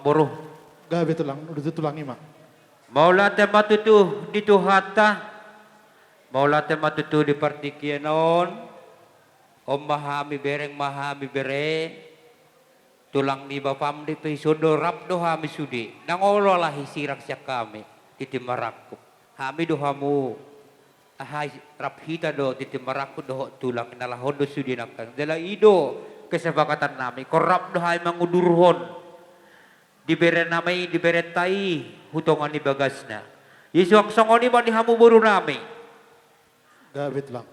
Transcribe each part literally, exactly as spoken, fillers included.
Boru. Gabe tulang, udah tulang ima. Mauliate ma tutu di Tuhanta. Mauliate ma tutu di partingkian on. On ma hami bereng ma hami bere. Tulang ni bapam di pe ison do rap do hami sude. Nang olo alai sirang sian hami tintin marangkup. Hami do hamu. Aha, rap hita do tintin marangkup dohot tulang na laho on do sude nangkin. Jala i do kesepakatan nami. Ingkon rap do hami mangudurhon di bere nami, di berenta i, tu tonga ni bagasna. Ia suang songon i ma di hamu boru nami. Gabe tulang.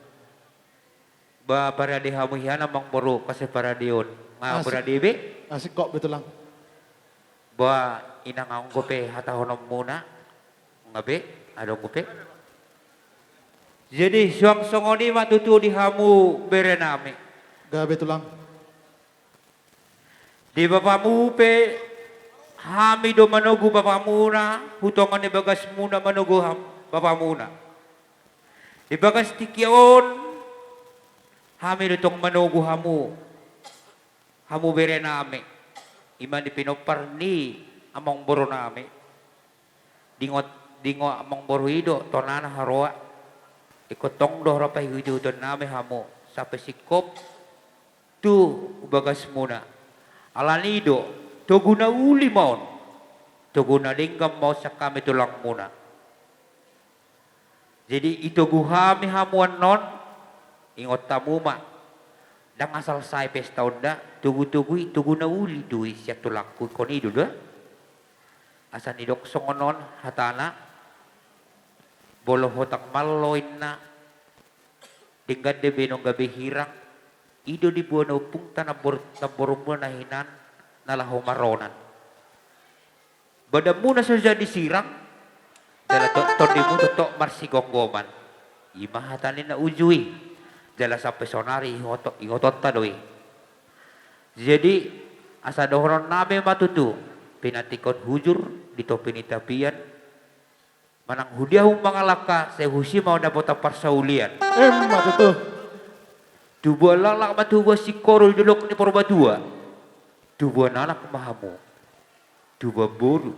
Ba parade hamu hian amang boru, pase parade on. Nga parade be? Asik kok be tulang. Ba inang anggo pe hatahononmuna. Nga be, adong pe. Jadi suang songon i ma tutu di hamu bere nami. Gabe tulang. Di bapamu pe hami do manogu bapamuna, tu tonga ni bagasmuna manogu ham-, bapamuna. Di bagas tingki on hami do tong manogu hamu, hamu bere nami. Ima di pinompar ni amang boru nami. Dingot, dingot amang boru i do tonana haroa. Ingkon tong do rap paihut-ihuton nami hamu sampe singkop tu bagasmuna. Alani i do, togu na uli ma on. Togu na denggan ma on sian hami tulangmuna. Jadi itogu hami hamu annon, ingot hamu ma. Ndang asal sae pesta on da, togu-togu i, togu na uli do i sian tulangku, ingkon i do da. Asa nidok songon on hatana, bolo hotang mallo inna, denggan do be nunga gabe hirang, i do diboan ompungta nambor-, namborumuna na hinan, na laho maronan. Badanmuna so jadi sirang, jala to-, tondimuna tongtong marsigomgoman. Ima hata ni na uju i, jala sampe sonari ingot-, ingotonta do i. Jadi, asa dohonon nami ma tutu, pinantikhon hujur di topi ni tapian, manang tu dia hamu mangalangka, sai tusi ma dapotan parsaulian. Emma tutu. Tubuan laklak ma tubuan singkoru di dolok ni Purbatua. Tubuan anak ma hamu. Tubuan boru.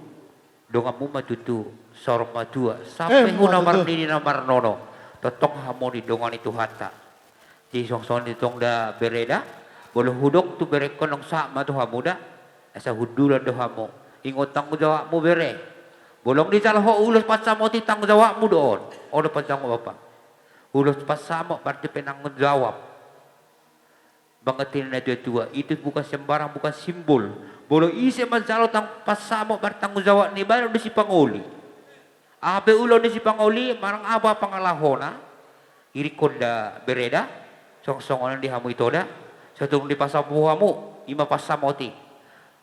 Donganmu ma tutu saur matua. Sampe tu na marnini na marnono. Tongtong hamu didongani Tuhanta. Jadi songon i tong da bere da. Molo hudok tu berengkon, nunga sahat ma tu hamu da. Asa hundulan do hamu. Ingot tanggung jawabmu bere. Molo dijalo ho ulos pansamot i, tanggung jawabmu do on. On do pansamot bapa. Ulos pansamot berarti penanggung jawab. Mangarti na tua-tua, itu bukan sembarang, bukan simbol. Molo ise manjalo tang-, pansamot bertanggung jawab ni badan ni sipangoli. Aha pe ulaon ni sipangoli, manang aha pangalahona, iringkon da bere da, songon-songon on di hamu ito da, so tung dipasamot hamu, ima pansamot i.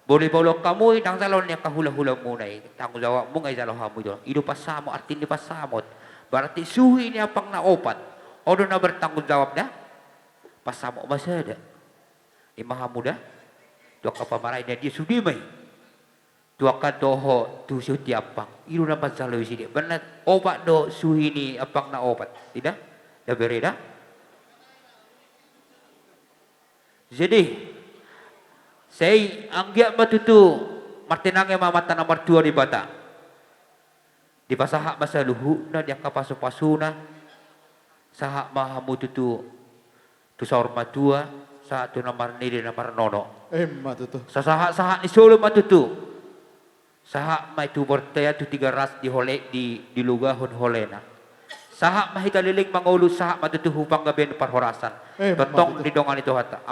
Molo dipaulak hamu i, ndang jalo ni angka hula-hulamuna i, tanggung jawabmu nga dijalo hamu ito. I do pansamot, arti ni pansamot. Berarti suhi ni ampang na opat. On do na bertanggung jawab da, pansamot ma sada. Ima hamu da, tu angka pamaraan na dia sude ma i. Tu angka toho, tu suhi ni ampang. I do na manjalo i sude. Berarti opat do suhi ni ampang na opat. I da? Da bere da? Jadi, sai anggiat ma tutu martinangi ma amanta na martua Debata. Dipasahat ma saluhutna di angka pasu-pasuna, sahat ma hamu tutu tu saur matua, sahat tu na marnini na marnono. Emma tutu. Sasahat-sahat ni solu ma tutu. Sahat ma i tu bontean, tu Tigaras di hole-, di, dilugahon holena. Sahat ma hita leleng mangolu, sahat ma tutu tu panggabean parhorasan. Emma tutu. Tongtong didongani Tuhanta.